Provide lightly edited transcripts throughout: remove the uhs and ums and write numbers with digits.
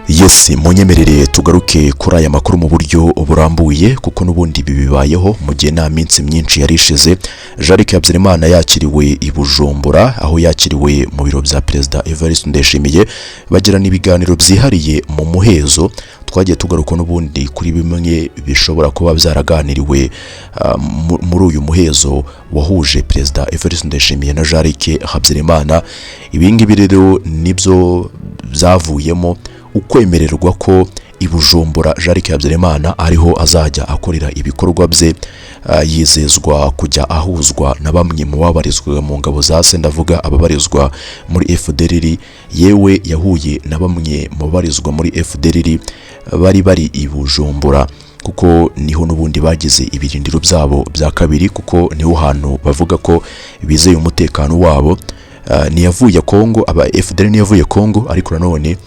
Yes, munyemerere tugaruke kuri aya makuru mu buryo burambuye, kuko n'ubundi ibi bibayeho mu gihe nta minsi myinshi yari ishize Jean-Luc Habyarimana yakiriwe i Bujumbura, aho yakiriwe mu biro bya Perezida Evariste Ndayishimiye, bagirana ibiganiro byihariye mu muhezo. Twagiye tugaruka n'ubundi kuri bimwe bishobora kuba byaraganiriwe muri uyu muhezo wahuje Perezida Evariste Ndayishimiye na Jean-Luc Habyarimana. Ibi ngibi rero nibyo byavuyemo ukwemererwa ko i Bujumbura Jean-Luc Habyarimana ariho azajya akorera ibikorwa bye, yizezwa kujya ahuzwa na bamwe mu babarizwaga mu ngabo za se, ndavuga ababarizwa muri FDLR. Yewe yahuye na bamwe mu babarizwa muri FDLR bari bari i Bujumbura, kuko niho n'ubundi bagize ibirindiro byabo bya kabiri, kuko niho hantu bavuga ko bizeye umutekano wabo. Ntiyavuye Kongo, aba FDLR ntiyavuye Kongo, ariko nanone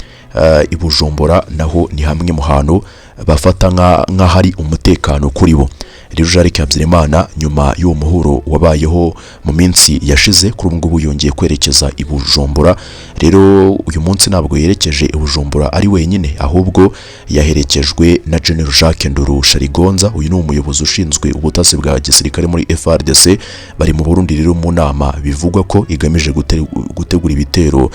i Bujumbura naho ni hamwe mu hantu bafata nk'ahari umutekano kuri bo. Rero Jean-Luc Habyarimana, nyuma y'uwo muhuro wabayeho mu minsi yashize, kuri ubu ngubu yongeye kwerekeza i Bujumbura. Rero uyu munsi ntabwo yerekeje i Bujumbura ari wenyine, ahubwo yaherekejwe na General Jacques Nduru Sharigonza. Uyu ni umuyobozi ushinzwe ubutasi bwa gisirikare muri FARDC. Bari mu Burundi rero mu nama bivugwa ko igamije gutegura ibitero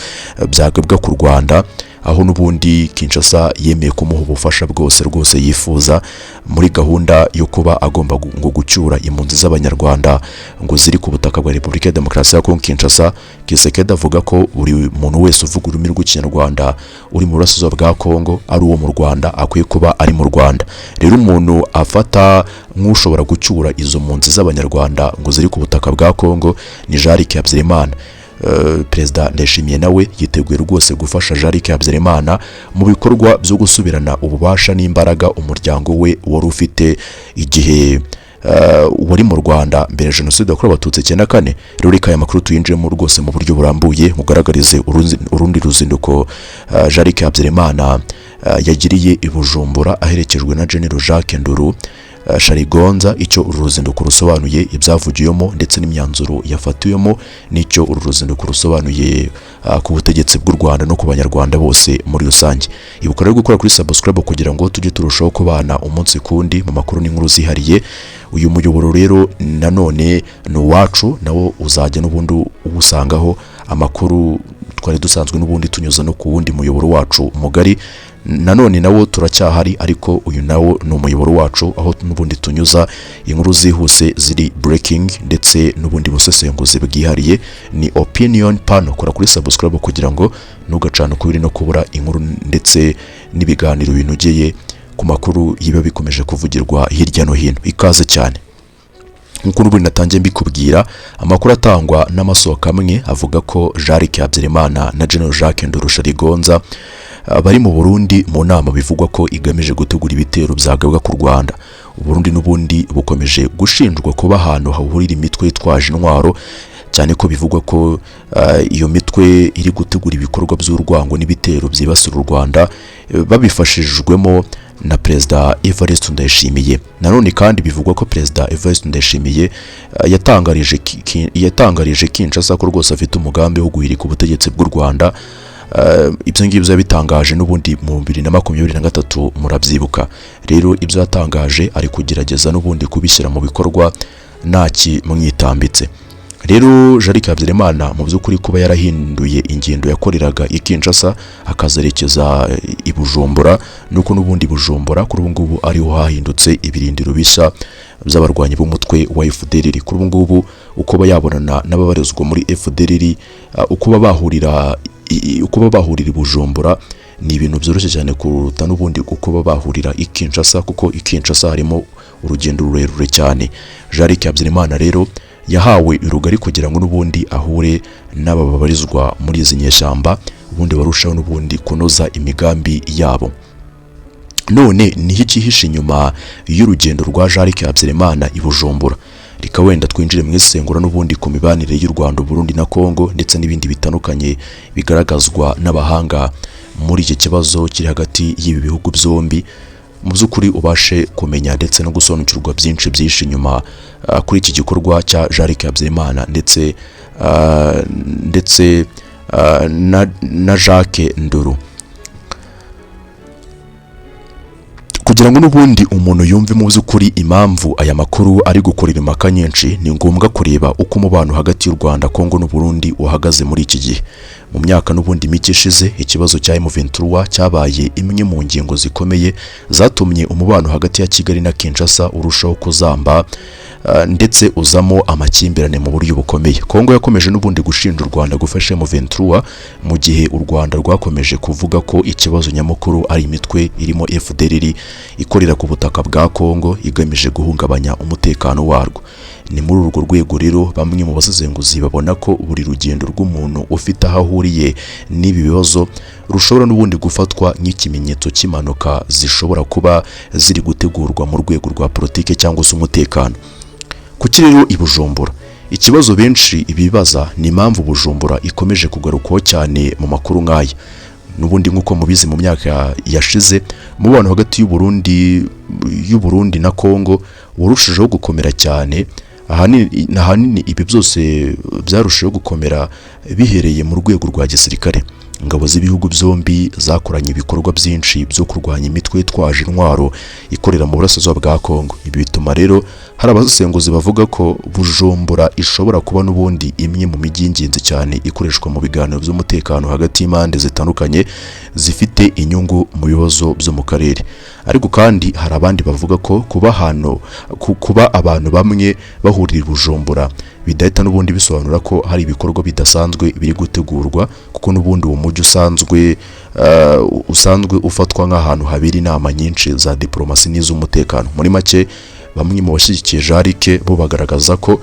byagabwa ku Rwanda, aho n'ubundi Kinshasa yemeye kumuha ubufasha bwose rwose yifuza muri gahunda yo kuba agomba ngo gucyura impunzi z'Abanyarwanda ngo ziri ku butaka bwa Repubulika ya Demokarasi ya Kongo Kinshasa. Kisekedi avuga ko buri muntu wese uvuga ururimi rw'Ikinyarwanda uri mu burasirazuba bwa Kongo ari uwo mu Rwanda, akwiye kuba ari mu Rwanda. Rero umuntu afata nk'ushobora gucyura izo mpunzi z'Abanyarwanda ngo ziri ku butaka bwa Kongo ni Jean-Luc Habyarimana. Perezida Ndayishimiye nawe yiteguye rwose gufasha Jean-Luc Habyarimana mu bikorwa byo gusubirana ububasha n'imbaraga umuryango we wari ufite igihe wari mu Rwanda mbere ya Jenoside yakorewe Abatutsi 94. Rero reka aya makuru tuyinjiremo rwose mu buryo burambuye, mugaragarize urundi ruzinduko Jean-Luc Habyarimana yagiriye i Bujumbura aherekejwe na General Jacques Nduru Sharigonza, icyo uru ruzinduko rusobanuye, ibyavugiwemo ndetse n'imyanzuro yafatiwemo, n'icyo uru ruzinduko rusobanuye ku butegetsi bw'u Rwanda no ku Banyarwanda bose muri rusange. Ibuka rero gukora kuri subscribe kugira ngo tujye turushaho kubana umunsi kundi mu makuru n'inkuru zihariye. Uyu muyoboro rero nanone ni uwacu, nawo uzajya n'ubundi uwusangaho amakuru twari dusanzwe n'ubundi tunyuza no ku wundi muyoboro wacu mugari. Nanone nawo turacyahari, ariko uyu nawo ni umuyoboro wacu aho n'ubundi tunyuza inkuru zihuse ziri breaking ndetse n'ubundi busesenguzi bwihariye. Ni Opinion Pano. Kora kuri subscribe kugira ngo ntugacane ukubiri no kubura inkuru ndetse n'ibiganiro binogeye ku makuru yiba bikomeje kuvugirwa hirya no hino. Ikaze cyane. Nk'uko n'ubundi natangiye mbikubwira, amakuru atangwa n'amasoko amwe avuga ko Jean-Luc Habyarimana na General Jacques Nduru Sharigonza bari mu Burundi mu nama bivugwa ko igamije gutegura ibitero byagabwa ku Rwanda. Uburundi n'ubundi bukomeje gushinjwa kuba ahantu hahurira imitwe yitwaje intwaro, cyane ko bivugwa ko iyo mitwe iri gutegura ibikorwa by'urwango n'ibitero byibasira u Rwanda, babifashijwemo na Perezida Evariste Ndayishimiye. Nanone kandi bivugwa ko Perezida Evariste Ndayishimiye yatangarije Kinshasa ko rwose afite umugambi wo guhirika ubutegetsi bw'u Rwanda. Ibyo ngibyo yabitangaje n'ubundi mu 2023, murabyibuka. Rero ibyo yatangaje ari kugerageza n'ubundi kubishyira mu bikorwa nta kimwitambitse. Rero Jean-Luc Habyarimana mu by'ukuri kuba yarahinduye ingendo yakoreraga i Kinshasa akazerekeza i Bujumbura, nuko n'ubundi Bujumbura kuri ubu ngubu ariho hahindutse ibirindiro bishya by'abarwanyi b'umutwe wa FDLR. Kuri ubu ngubu uko yabonana n'ababarizwa muri FDLR, uko baba bahurira i Bujumbura ni ibintu byoroshye cyane kuruta n'ubundi uko baba bahurira i Kinshasa, kuko i Kinshasa harimo urugendo rurerure cyane. Jean-Luc Habyarimana rero yahawe urugari kugira ngo n'ubundi ahure n'aba babarizwa muri izi nyeshyamba, ubundi barushaho n'ubundi kunoza imigambi yabo. None niho ikihishe inyuma y'urugendo rwa Jean-Luc Habyarimana i Bujumbura? Reka wenda twinjire mu isengura n'ubundi ku mibanire y'u Rwanda, Burundi na Kongo, ndetse n'ibindi bitandukanye bigaragazwa n'abahanga muri iki kibazo kiri hagati y'ibi bihugu byombi, mu by'ukuri ubashe kumenya ndetse no gusobanukirwa byinshi byinshi inyuma kuri iki gikorwa cya Jean-Luc Habyarimana ndetse na Jacques Nduru. Kugira ngo n'ubundi umuntu yumve mu by'ukuri impamvu aya makuru ari gukorera impaka nyinshi, ni ngombwa kureba uko umubano hagati y'u Rwanda, Kongo n'u Burundi uhagaze muri iki gihe. Mu myaka n'ubundi mike ishize, ikibazo cya M23 cyabaye imwe mu ngingo zikomeye zatumye umubano hagati ya Kigali na Kinshasa urushaho kuzamba, ndetse uzamo amakimbirane mu buryo bukomeye. Kongo yakomeje n'ubundi gushinja u Rwanda gufasha M23, mu gihe u Rwanda rwakomeje kuvuga ko ikibazo nyamukuru ari imitwe irimo FDLR ikorera ku butaka bwa Kongo igamije guhungabanya umutekano warwo. Ni muri urwo rwego rero bamwe mu basesenguzi babona ko buri rugendo rw'umuntu ufite aho ahuriye n'ibi bibazo rushobora n'ubundi gufatwa nk'ikimenyetso cy'impanuka zishobora kuba ziri gutegurwa mu rwego rwa politike cyangwa se umutekano. Kuki rero i Bujumbura? Ikibazo benshi bibaza ni impamvu Bujumbura ikomeje kugarukwaho cyane mu makuru nk'aya. N'ubundi nk'uko mubizi, mu myaka yashize umubano hagati y'u Burundi na Kongo warushijeho gukomera cyane. Ahanini ibi byose byarushijeho gukomera bihereye mu rwego rwa gisirikare. Ingabo z'ibihugu byombi zakoranye ibikorwa byinshi byo kurwanya imitwe yitwaje intwaro ikorera mu burasirazuba bwa Kongo. Ibi bituma rero hari abasesenguzi bavuga ko Bujumbura ishobora kuba n'ubundi imwe mu mijyi y'ingenzi cyane ikoreshwa mu biganiro by'umutekano hagati y'impande zitandukanye zifite inyungu mu bibazo byo mu karere. Ariko kandi hari abandi bavuga ko kuba abantu bamwe bahurira i Bujumbura bidahita n'ubundi bisobanura ko hari ibikorwa bidasanzwe biri gutegurwa, kuko n'ubundi uwo mujyi usanzwe ufatwa nk'ahantu habera inama nyinshi za diplomasi n'iz'umutekano. Muri make, bamwe mu bashyigikiye Jarike bo bagaragaza ko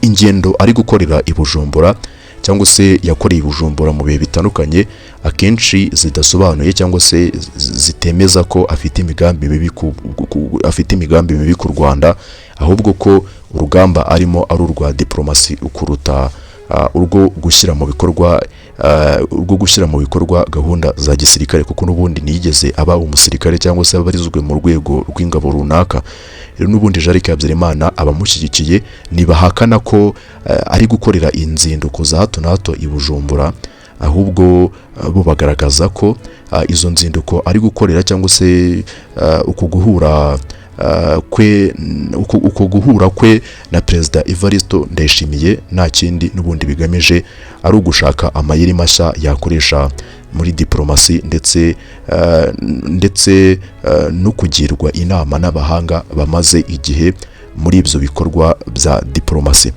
ingendo ari gukorera i Bujumbura cyangwa se yakoreye i Bujumbura mu bihe bitandukanye akenshi zidasobanuye cyangwa se zitemeza ko afite imigambi mibi ku Rwanda, ahubwo ko urugamba arimo ari urwa diplomasi kuruta urwo gushyira mu bikorwa gahunda za gisirikare, kuko n'ubundi ntiyigeze aba umusirikare cyangwa se abarizwe mu rwego rw'ingabo runaka. Rero n'ubundi Jarike Habyarimana, abamushyigikiye ntibahakana ko ari gukorera inzinduko za hato na hato i Bujumbura, ahubwo bo bagaragaza ko izo nzinduko ari gukorera cyangwa se uku guhura kwe na Perezida Evariste Ndayishimiye nta kindi n'ubundi bigamije, ari ugushaka amayeri mashya yakoresha muri diplomasi, ndetse no kugirwa inama n'abahanga bamaze igihe muri ibyo bikorwa bya diplomasi.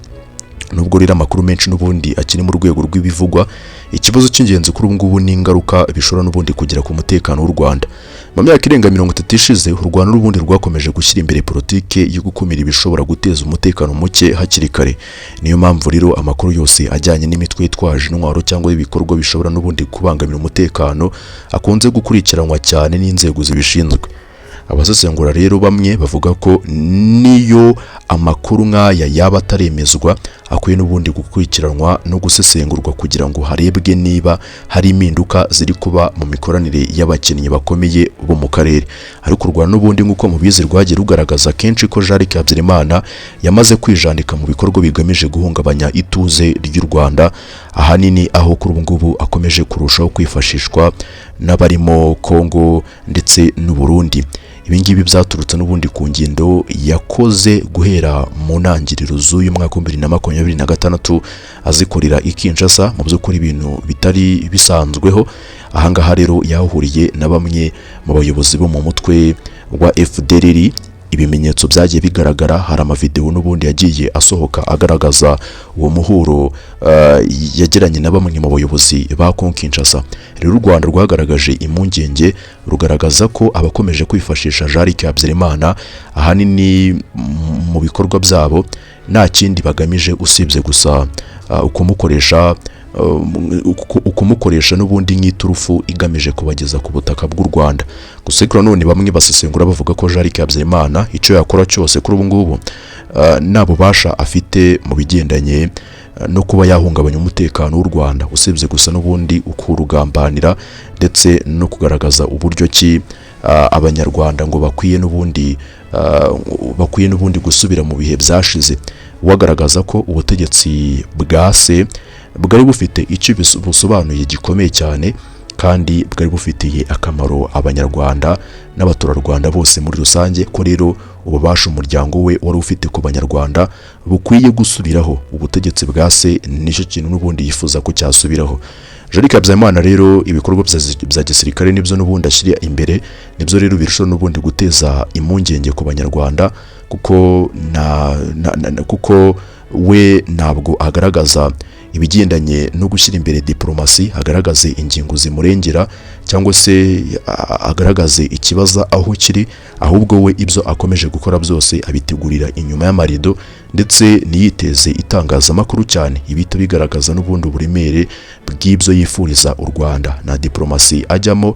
Nubwo rero amakuru menshi n'ubundi akiri mu rwego rw'ibivugwa, ikibazo cy'ingenzi kuri ubu ngubu ni ingaruka bishobora n'ubundi kugira ku mutekano w'u Rwanda. Mu myaka irenga 30 ishize, u Rwanda n'ubundi rwakomeje gushyira imbere politike yo gukumira ibishobora guteza umutekano muke hakiri kare. Niyo mpamvu rero amakuru yose ajyanye n'imitwe yitwaje intwaro cyangwa ibikorwa bishobora n'ubundi kubangamira umutekano akunze gukurikiranwa cyane n'inzego zibishinzwe. Abasesengura rero bamwe bavuga ko niyo amakuru nk'aya yaba ataremezwa, akwiye n'ubundi gukurikiranwa no gusesengurwa kugira ngo harebwe niba hari impinduka ziri kuba mu mikoranire y'abakinnyi bakomeye bo mu karere. Ariko u Rwanda n'ubundi, nk'uko mubizi, rwagiye rugaragaza kenshi ko Jean Habyarimana yamaze kwijandika mu bikorwa bigamije guhungabanya ituze ry'u Rwanda, ahanini aho kuri ubu ngubu akomeje kurushaho kwifashishwa n'abarimo Kongo ndetse n'u Burundi. Ibi ngibi byaturutse n'ubundi ku ngendo yakoze guhera mu ntangiriro z'uyu mwaka wa 2026, azikorera i Kinshasa, mu by'ukuri ibintu bitari bisanzweho. Ahangaha rero yahuriye na bamwe mu bayobozi bo mu mutwe wa FDLR. Ibimenyetso byagiye bigaragara, hari amavideo n'ubundi yagiye asohoka agaragaza uwo muhuro yagiranye na bamwe mu bayobozi ba Kongo Kinshasa. Rero u Rwanda rwagaragaje impungenge, rugaragaza ko abakomeje kwifashisha Jean Habyarimana ahanini mu bikorwa byabo nta kindi bagamije usibye gusa ukumukoresha n'ubundi nk'iturufu igamije kubageza ku butaka bw'u Rwanda. Gusa ariko nanone bamwe basesengura bavuga ko Jean Habyarimana icyo yakora cyose kuri ubu ngubu nta bubasha afite mu bigendanye no kuba yahungabanya umutekano w'u Rwanda, usibye gusa n'ubundi ukurugambanira ndetse no kugaragaza uburyo ki Abanyarwanda ngo bakwiye n'ubundi gusubira mu bihe byashize, wagaragaza ko ubutegetsi bwa se bwari bufite icyo busobanuye gikomeye cyane, kandi ko Kandi bwari bufitiye akamaro Abanyarwanda n'abaturarwanda bose muri rusange, ko rero ububasha umuryango we wari ufite ku Banyarwanda bukwiye gusubiraho. Ubutegetsi bwa se nicyo kintu n'ubundi yifuza ko cyasubiraho. Jean Habyarimana rero, ibikorwa bya gisirikare nibyo n'ubundi ashyira imbere, nibyo rero birushaho n'ubundi guteza impungenge ku Banyarwanda, kuko na, na, na, na kuko we ntabwo agaragaza ibigendanye no gushyira imbere diplomasi, agaragaze ingingo zimurengera cyangwa se agaragaze ikibazo aho kiri. Ahubwo we ibyo akomeje gukora byose abitegurira inyuma y'amarido, ndetse ntiyiteze itangazamakuru cyane. Ibihita bigaragaza n'ubundi uburemere bw'ibyo yifuriza u Rwanda. Nta diplomasi ajyamo,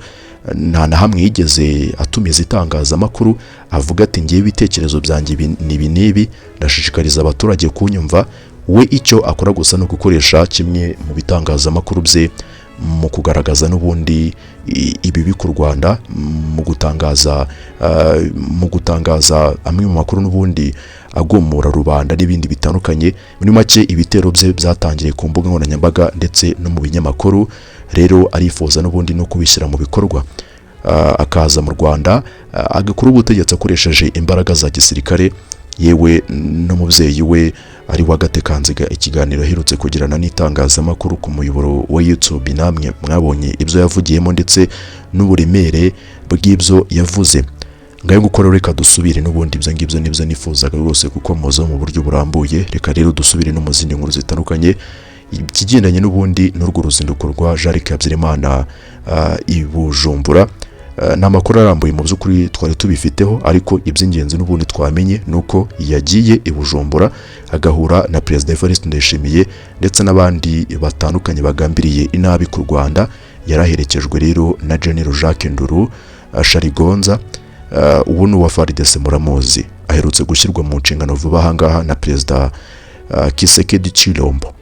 nta na hamwe yigeze atumiza itangazamakuru avuga ati: "Ngewe ibitekerezo byanjye ni ibi n'ibi, ndashishikariza abaturage kunyumva." We icyo akora gusa ni ugukoresha kimwe mu bitangazamakuru bye mu kugaragaza n'ubundi ibibi ku Rwanda, mu gutangaza amwe mu makuru n'ubundi agomora rubanda n'ibindi bitandukanye. Muri make, ibitero bye byatangiriye ku mbuga nkoranyambaga ndetse no mu binyamakuru. Rero arifuza n'ubundi no kubishyira mu bikorwa, akaza mu Rwanda, agakora ubutegetsi akoresheje imbaraga za gisirikare. Yewe n'umubyeyi we ari we Agathe, ikiganiro aherutse kugirana n'itangazamakuru ku muyoboro wa YouTube, namwe mwabonye ibyo yavugiyemo ndetse n'uburemere bw'ibyo yavuze. Ngayo gukora, reka dusubire n'ubundi. Ibyo ngibyo nibyo nifuzaga rwose kuko muzo mu buryo burambuye. Reka rero dusubire no mu zindi nkuru zitandukanye, ikigendanye n'ubundi n'urwo ruzinduko rwa Jean Habyarimana i Bujumbura. Ni amakuru arambuye mu by'ukuri twari tubifiteho, ariko iby'ingenzi n'ubundi twamenye ni uko yagiye i Bujumbura agahura na Perezida Evariste Ndayishimiye ndetse n'abandi batandukanye bagambiriye inabi ku Rwanda. Yaraherekejwe rero na General Jacques Nduru Sharigonza. Ubu ni uwa FARDC, muramuzi, aherutse gushyirwa mu nshingano vuba aha ngaha na Perezida Tshisekedi Tshilombo.